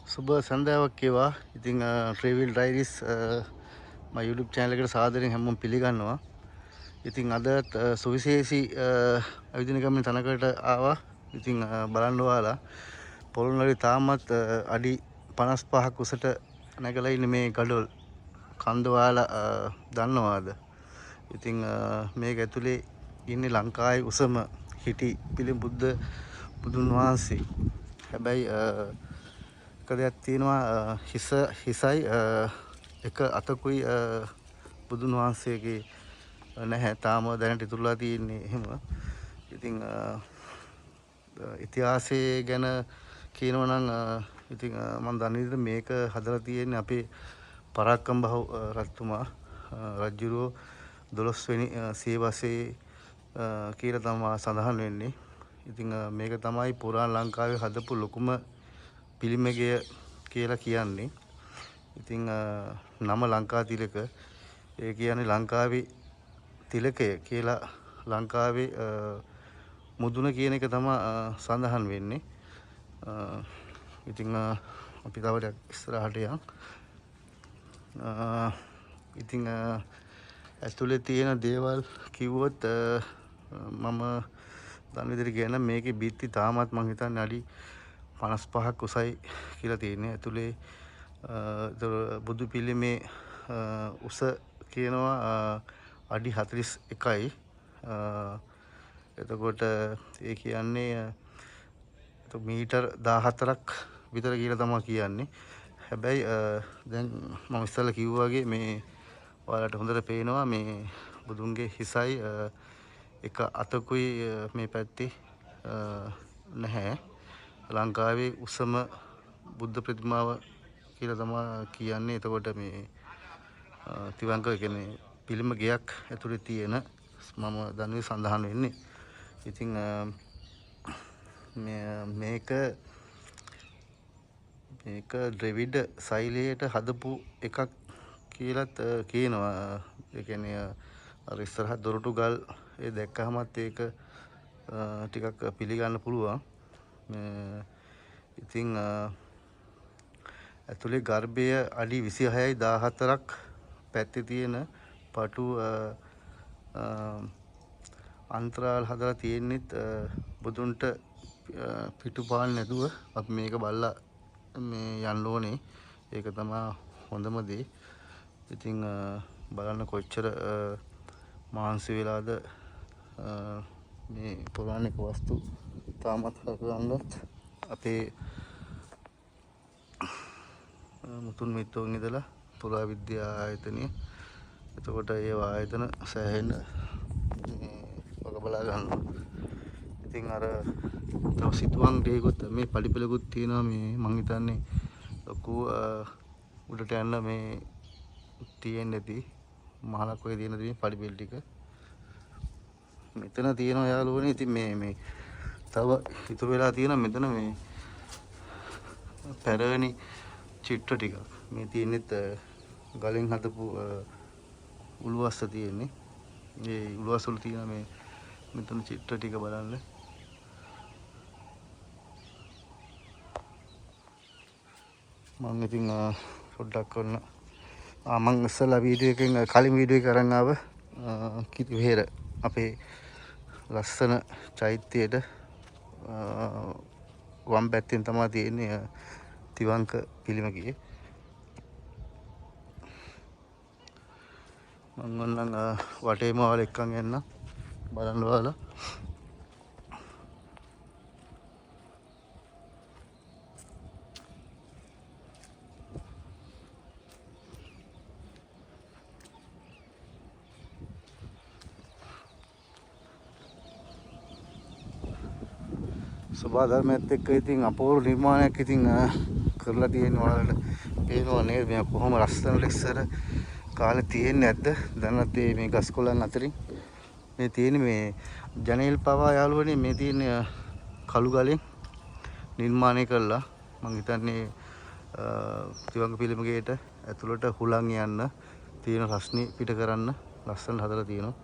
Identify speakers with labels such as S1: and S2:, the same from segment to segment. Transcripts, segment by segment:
S1: සුබ සන්ධ්‍යාවක් වේවා. ඉතින් ට්‍රේවිල් ඩයරිස් මගේ YouTube channel එකට සාදරයෙන් හැමෝම පිළිගන්නවා. ඉතින් අදත් සුවිශේෂී ඇවිදින ගමන තැනකට ආවා. ඉතින් බලන්න ඔයාලා පොළොන්නරුවේ තාමත් අඩි 55ක් උසට නැගලා ඉන්නේ මේ ගඩොල් කන්ද ඔයාලා දන්නවාද? ඉතින් මේක ඇතුලේ ඉන්නේ ලංකාවේ උසම හිටි පිළිම බුද්ධ බුදුන් වහන්සේ. හැබැයි එක දෙයක් තියෙනවා, හිසයි එක අතකුයි බුදුන් වහන්සේගේ නැහැ. තාම දැනට ඉතුරුලා තියෙන්නේ එහෙම. ඉතින් ඉතිහාසය ගැන කියනවා නම් ඉතින් මම දන්න විදිහට මේක හදලා තියෙන්නේ අපේ පරාක්‍රමබාහු රජතුමා රජුරෝ 12 වෙනි සියවසේ කියලා තමයි සඳහන් වෙන්නේ. ඉතින් මේක තමයි පුරාණ ලංකාවේ හදපු ලොකුම පිළිමගය කියලා කියන්නේ. ඉතින් නම ලංකා තිලක. ඒ කියන්නේ ලංකාවේ තිලකය කියලා ලංකාවේ මුදුන කියන එක තමයි සඳහන් වෙන්නේ. ඉතින් අපි තව ටිකක් ඉස්සරහට යන්. ඉතින් ඇතුලේ තියෙන දේවල් කිව්වොත් මම දන්න විදිහට කියන මේකේ බිත්ති තාමත් මං හිතන්නේ අඩි 55ක් උසයි කියලා තියෙන්නේ. ඇතුලේ බුදු පිළිමේ උස කියනවා අඩි 41යි. එතකොට ඒ කියන්නේ මීටර් 14ක් විතර කියලා තමයි කියන්නේ. හැබැයි දැන් මම ඉස්සෙල්ලා කිව්වා වගේ මේ ඔයාලට හොඳට පේනවා මේ බුදුන්ගේ හිසයි එක අතකුයි මේ පැත්තේ නැහැ. ලංකාවේ උසම බුද්ධ ප්‍රතිමාව කියලා තමයි කියන්නේ. එතකොට මේ තිවංක කියන්නේ පිළිම ගෙයක් ඇතුලේ තියෙන මම දන්නේ සඳහන් වෙන්නේ. ඉතින් මේක ද්‍රවිඩ ශෛලියට හදපු එකක් කියලත් කියනවා. ඒ කියන්නේ අර ඉස්සරහ දොරටු ගල් ඒ දැක්කහමත් ඒක ටිකක් පිළිගන්න පුළුවන්. ඉතින් ඇතුලේ ගර්භය අඩි 26යි 14ක් පැත්තේ තියෙන පටු අන්තරාල් හදලා තියෙන්නෙත් බුදුන්ට පිටු පාන්න නැතුව අපි මේක බලලා මේ යන්න ඕනේ. ඒක තමා හොඳම දේ. ඉතින් බලන්න කොච්චර මහන්සි වෙලාද මේ පෞරාණික වස්තු තාමත් හදන්නත් අපේ මුතුන් මිත්තෝන් ඉඳලා පුරාවිද්‍යා ආයතනය. එතකොට ඒ ආයතන සෑහෙන මේ වග බලා ගන්නවා. ඉතින් අර තව සිතුවම් ටිකකුත් මේ පඩිපෙළකුත් තියෙනවා. මේ මං හිතන්නේ ලොකු උඩට යන්න මේ තියෙන්නේ නැති මහලක් වගේ තියෙන මේ පඩිපෙළ ටික මෙතන තියෙනවා යාළුවනේ. ඉතින් මේ තව ඉතුරු වෙලා තියෙනවා මෙතන මේ පැරණි චිත්‍ර ටිකක්. මේ තියෙනෙත් ගලෙන් හදපු උළුවස්ස තියෙන්නේ. මේ උළුවස්ස වල තියෙන මේ මෙතන චිත්‍ර ටික බලන්න. මං ඉතින් පොඩ්ඩක් ඔන්න මං ඉස්සෙල්ලා වීඩියෝ එකෙන් කලින් වීඩියෝ එක අරන් ආව කිරිවෙහෙර අපේ ලස්සන චෛත්‍යයට වම් පැත්තෙන් තමයි තියෙන්නේ තිවංක පිළිම ගියේ. මං ඕනනම් වටේම ඔයාලා එක්කන් යන්න බලන්න ඔයාලා. සබා ධර්මයත් එක්ක ඉතින් අපූර්ව නිර්මාණයක් ඉතින් කරලා තියෙන ඔයාලට පේනවා නේද මේ කොහොම ලස්සනට ඉස්සර කාලේ තියෙන්නේ නැද්ද? දැනත් මේ ගස් කොළන් අතරින් මේ තියෙන්නේ මේ ජනේල් පවා යාළුවනේ මේ තියෙන්නේ කළු ගලෙන් නිර්මාණය කරලා. මං හිතන්නේ තිවංග පිළිම ගේට ඇතුළට හුලං යන්න තියෙන රස්නි පිට කරන්න ලස්සනට හදලා තියෙනවා.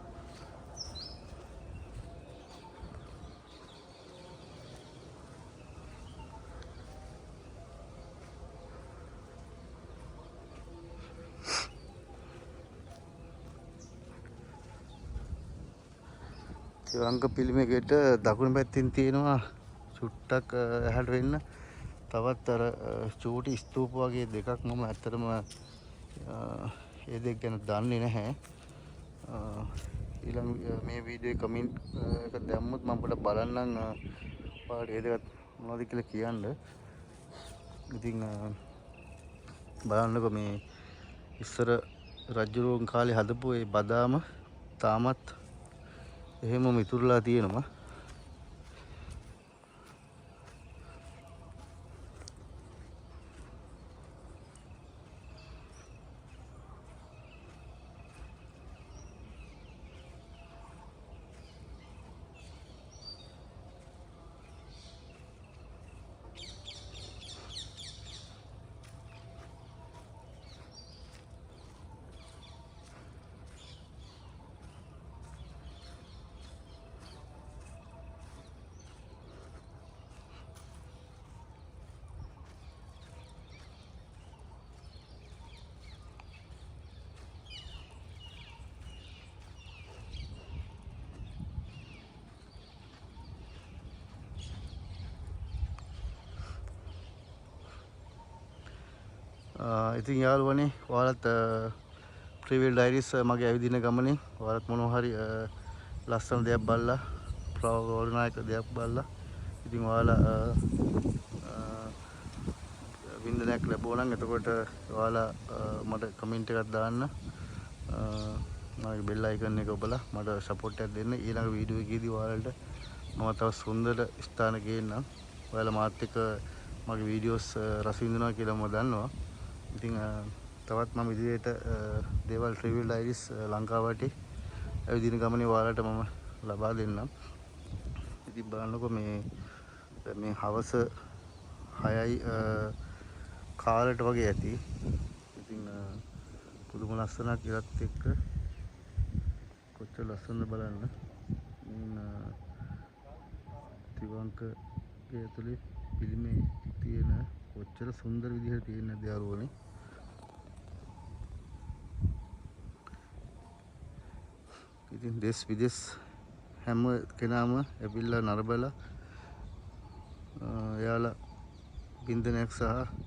S1: තිවංක පිළිමේකට දකුණු පැත්තෙන් තියෙනවා චුට්ටක් එහාට වෙන්න තවත් අර චූටි ස්තූප වගේ දෙකක්. මම ඇත්තටම ඒ දෙක ගැන දන්නේ නැහැ. ඊළඟ මේ වීඩියෝ කමෙන්ට් එක දැම්මොත් මම පොඩ්ඩක් බලන්නම් ඔයාලට ඒ දෙකත් මොනවද කියලා කියන්න. ඉතින් බලන්නකෝ මේ ඉස්සර රජුරුවන් කාලේ හදපු ඒ බදාම තාමත් එහෙමම ඉතුරුලා තියෙනවා. ඉතින් යාළුවනේ ඔයාලත් ට්‍රිවිල් ඩයරිස් මගේ ඇවිදින ගමනේ ඔයාලත් මොනවා හරි ලස්සන දෙයක් බලලා ප්‍රවෝනායක දෙයක් බලලා ඉතින් ඔයාලා වින්දනයක් ලැබුවා නම් එතකොට ඔයාලා මට කමෙන්ට් එකක් දාන්න. මගේ බෙල් අයිකන් එක ඔබලා මට සපෝට් එකක් දෙන්න. ඊළඟ වීඩියෝ එකේදී ඔයාලට මම තව සුන්දර ස්ථාන ගේන්නම්. ඔයාලා මාත් එක්ක මගේ වීඩියෝස් රස විඳිනවා කියලා මම දන්නවා. ඉතින් තවත් මම ඉදිරියට දේවල් ට්‍රිවිල් ඩයරිස් ලංකාවට ඇවිදින ගමනේ ඔයාලට මම ලබා දෙන්නම්. ඉතින් බලන්නකෝ දැන් මේ හවස 6යි කාලට වගේ ඇති. ඉතින් පුදුම ලස්සනක් ඉරත් එක්ක කොච්චර ලස්සනද බලන්න. තිවංකගේ ඇතුලේ පිළිමේ තියෙන කොච්චර සුන්දර විදිහට තියෙන නැද්ද යාළුවනේ. ඉතින් දෙස් විදෙස් හැම කෙනාම ඇවිල්ලා නරඹලා එයාලා වින්දනයක් සහ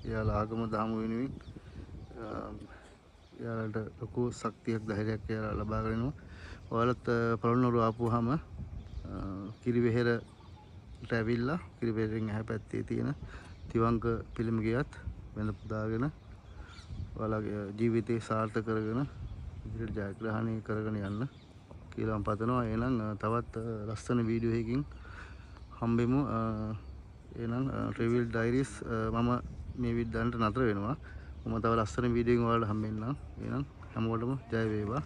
S1: එයාලා ආගම දහම වෙනුවෙන් එයාලට ලොකු ශක්තියක් ධෛර්යයක් එයාලා ලබා ගන්නවා. ඔයාලත් පොළොන්නරුව ආපුවාම කිරිවෙහෙරට ඇවිල්ලා කිරිවෙහෙරෙන් එහා පැත්තේ තියෙන තිවංක පිළිම ගියත් වැඳ පුදාගෙන ඔයාලගේ ජීවිතේ සාර්ථක කරගෙන ඉදිරියට ජයග්‍රහණය කරගෙන යන්න කියලා මම පතනවා. එහෙනම් තවත් ලස්සන වීඩියෝ එකකින් හම්බෙමු. එහෙනම් ට්‍රිවිල් ඩයරිස් මම මේ විදිහට නතර වෙනවා. මම තව ලස්සන වීඩියෝ එකකින් ඔයාලට හම්බෙන්නම්. එහෙනම් හැමෝටම ජය වේවා.